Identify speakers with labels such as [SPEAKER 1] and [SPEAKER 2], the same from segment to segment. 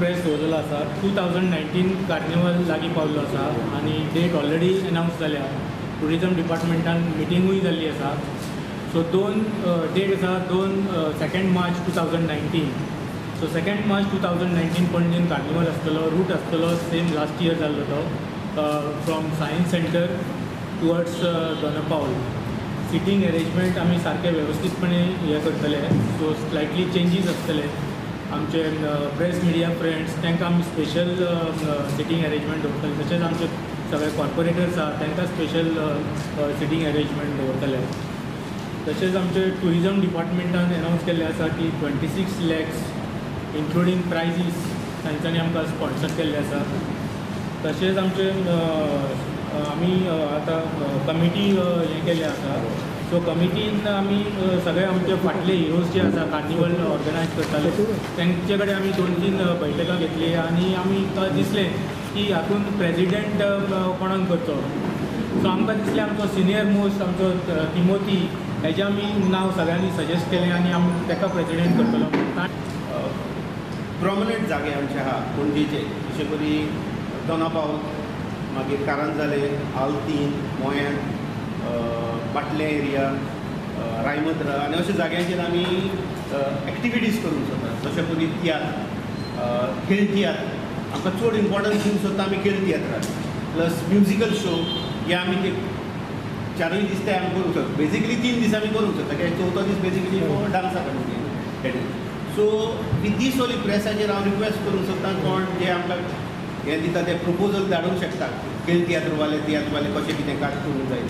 [SPEAKER 1] Press दवरलेलो आसा. 2019 carnival लागीं पावल्लो आसा आनी डेट ऑलरेडी अनावन्स जाल्या. ट्युरिजम डिपार्टमेंटान मिटिंगूय जाल्ली आसा. सो दोन डेट आसा, दोन 2 मार्च 2019. सो 2 मार्च 2019 पणजेन कार्निवल आसतलो. रूट आसतलो सेम लास्ट इयर जाल्लो तो, from Science Centre towards Dona Paula. Seating arrangement आमी सारकें वेवस्थीतपणे हें करतले. सो स्लायटली चेंजीस आसतले. आमचे प्रेस मिडिया फ्रेंड्स, तांकां आमी स्पेशल सिटींग अरेंजमेंट दवरतले. तशेंच आमचे सगळे कॉर्पोरेटर्स आहा, तांकां स्पेशल सिटींग अरेंजमेंट दवरतले. तशेंच आमचे ट्युरिजम डिपार्टमेंटान अनावन्स केल्लें आसा की 26 lakhs including prizes तांच्यांनी आमकां स्पॉन्सर केल्लें आसा. तशेंच आमचे आमी आतां कमिटी हें केल्लें आसा. सो कमिटीन आमी सगळे आमचे फाटले हिरोज जे आसा, कार्निवल ऑर्गनायज करताले, तेंचे कडेन आमी दोन तीन बैठकां घेतली आनी आमी दिसलें की हातूंत प्रेजिडेंट कोणाक करचो. सो आमकां दिसलें, आमचो सिनियर मोस्ट आमचो तिमोती, हेजें आमी नांव सगळ्यांनी सजेस्ट केलें आनी आमी ताका प्रेजिडेंट करतलो.
[SPEAKER 2] प्रोमिनंट जागे आमचे आहा पणजेचे, जशे परी दोना पावल, मागीर कारांजाले, आल्तीन, मोयान, बाटले एरिया, रायमद्रा आनी अशा जाग्यांचेर आमी एक्टिविटीज करूंक शकता. जशे परी तियात्र, खेळ तियात्र. आमकां चड इम्पॉर्टन्स दिवंक सोदता आमी खेळ तियात्राक, प्लस म्युजिकल शो. हे आमी ते चारूय दीस ते आमी करूंक शकता. बेजिकली 3 दीस आमी करूंक शकता, कित्याक चवथो दीस बेजिकली डांसा कडेन. सो विथ these only प्रेसाचेर हांव रिक्वेस्ट करूंक सोदता, कोण जे आमकां हें दिता ते प्रपोजल धाडूंक शकता, खेळ तियात्रवाले, तियात्रवाले, कशें कितें काज करूंक जाय.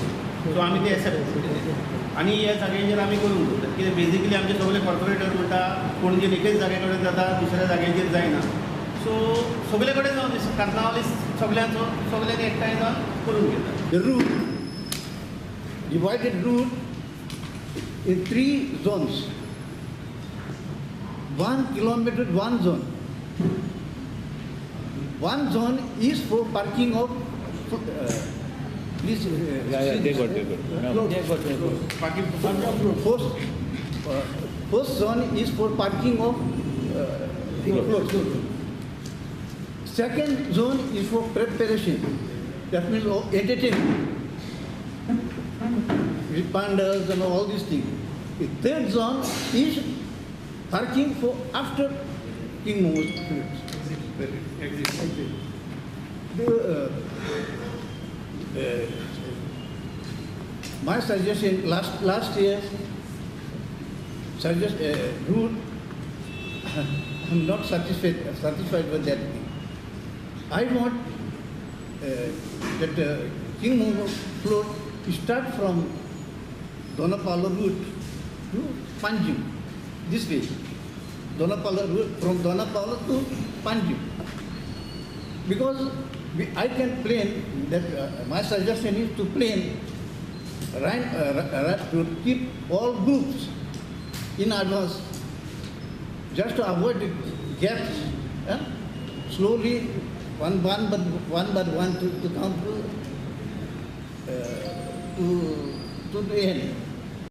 [SPEAKER 2] सो आमी ते एक्सेप्ट केले आनी ह्या जाग्यांचेर आमी करूंक सोदतात. कित्याक बेजिकली आमचे सगळे कॉर्पोरेटर म्हणटा, पणजेन एकच जाग्या कडेन जाता, दुसऱ्या जाग्यांचेर जायना. सो सगळे कडेन जावन कार्नावाल सगळ्यांचो, सगळ्यांनी एकठांय जावन करून घेतात.
[SPEAKER 3] The route, divided route in three zones. 1 kilometer, one zone. One zone is for parking of, please.
[SPEAKER 4] Yeah, they got, they got. No.
[SPEAKER 3] They got, they got. First zone is for parking of floats. Second zone is for preparation. That means of entertainment with pandals and all these things. The third zone is parking for after King Mohammad finished. Exit. My suggestion last year suggest route, I'm not satisfied with that thing. I want that King Mohammad float start from Dona Paula route to Panjim, this way. Dona Paula route, from Dona Paula to Panjim. Because I can plan that, my suggestion is to plan right, to keep all groups in advance, just to avoid the gaps, eh? Slowly, one by one to come to the end.